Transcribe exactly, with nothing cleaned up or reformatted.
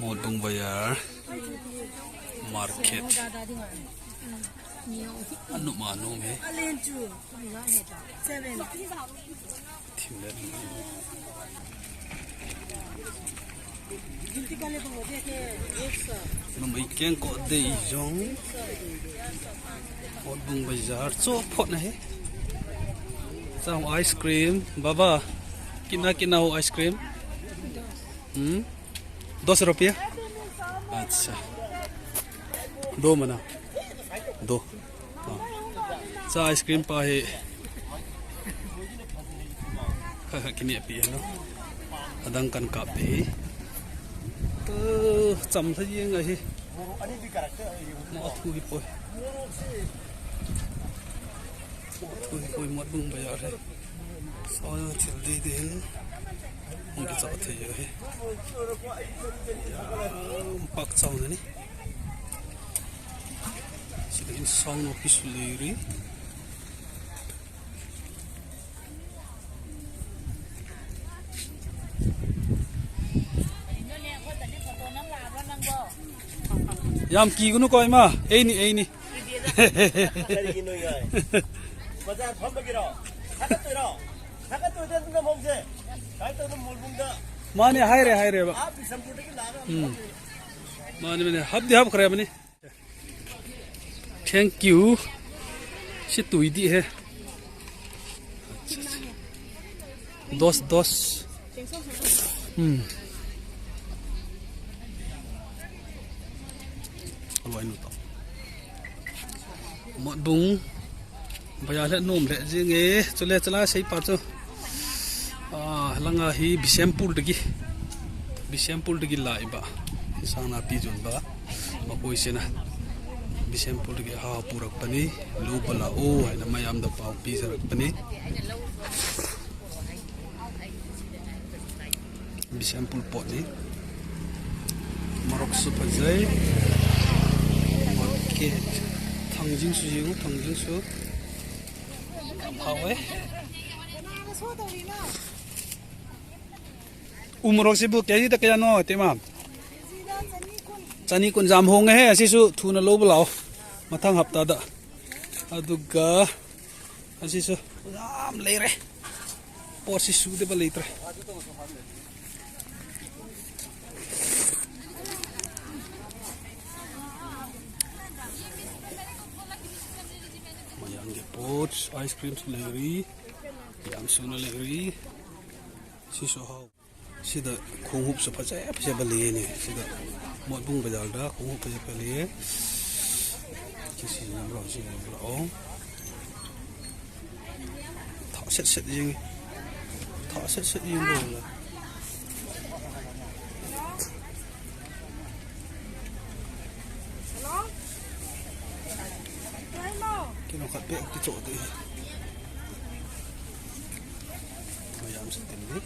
Motbung Bazar Market. Anu manu me. Thim le. Numei keng ko dei jong. Motbung Bazar cho phot na he. Sa ice cream, baba. Kitna kitna ho ice cream? Hmm? दो सौ रुपया? अच्छा. दो मना. दो. Cha ice cream pa hi. Kini api no. Adang kan kap hi. Cham tha jing ahi. Mo thu hi poi. Thu hi poi Motbung Bazar hi. Sa thil dei dei hin. Hung kicha thei ahi. Pak chau na ni. Sida insang no kisu le ri. Yam kigunu koi ma, eini, eini. Mane, haire, haire ba. Hmm. Mane, mane, hap di hap khare mane. Thank you. Si tui di he. Dos, dos. Hmm. Alwai nu ta. Motbung. Bazar le nom le jing e. Chule chala sei pa chu. Ah, langa hi Bishnupur dagi. Bishnupur dagi lai ba. Insang napi jon ba. Makoi sena. Bishnupur dagi ha purak pani. Lo bala o, hai na mayam da pau pi sarak pani. Bishnupur pot ni. Morok su phajai. Market. Thangjing su jing, thangjing su. Kam hao e. U morok sibu K G ta kaya no, te ma. Chani kun jam hong he, asi su thuna lo bulao. Mathang hapta da. Aduga. Asi su. Jam lei re. Por si su de ba lei tre. Mayang ke pot, ice cream su lei ri. Yam su na lei ri. Si su hao. Sida khong hup su phache, phache ba le ni. Sida Motbung Bazar da khong hup phache ba le. Kisi nam rong si nam rong. Tha set set jing. Tha set set jing rong la. Kino khat pe kicho de. Mayam sa tin ni.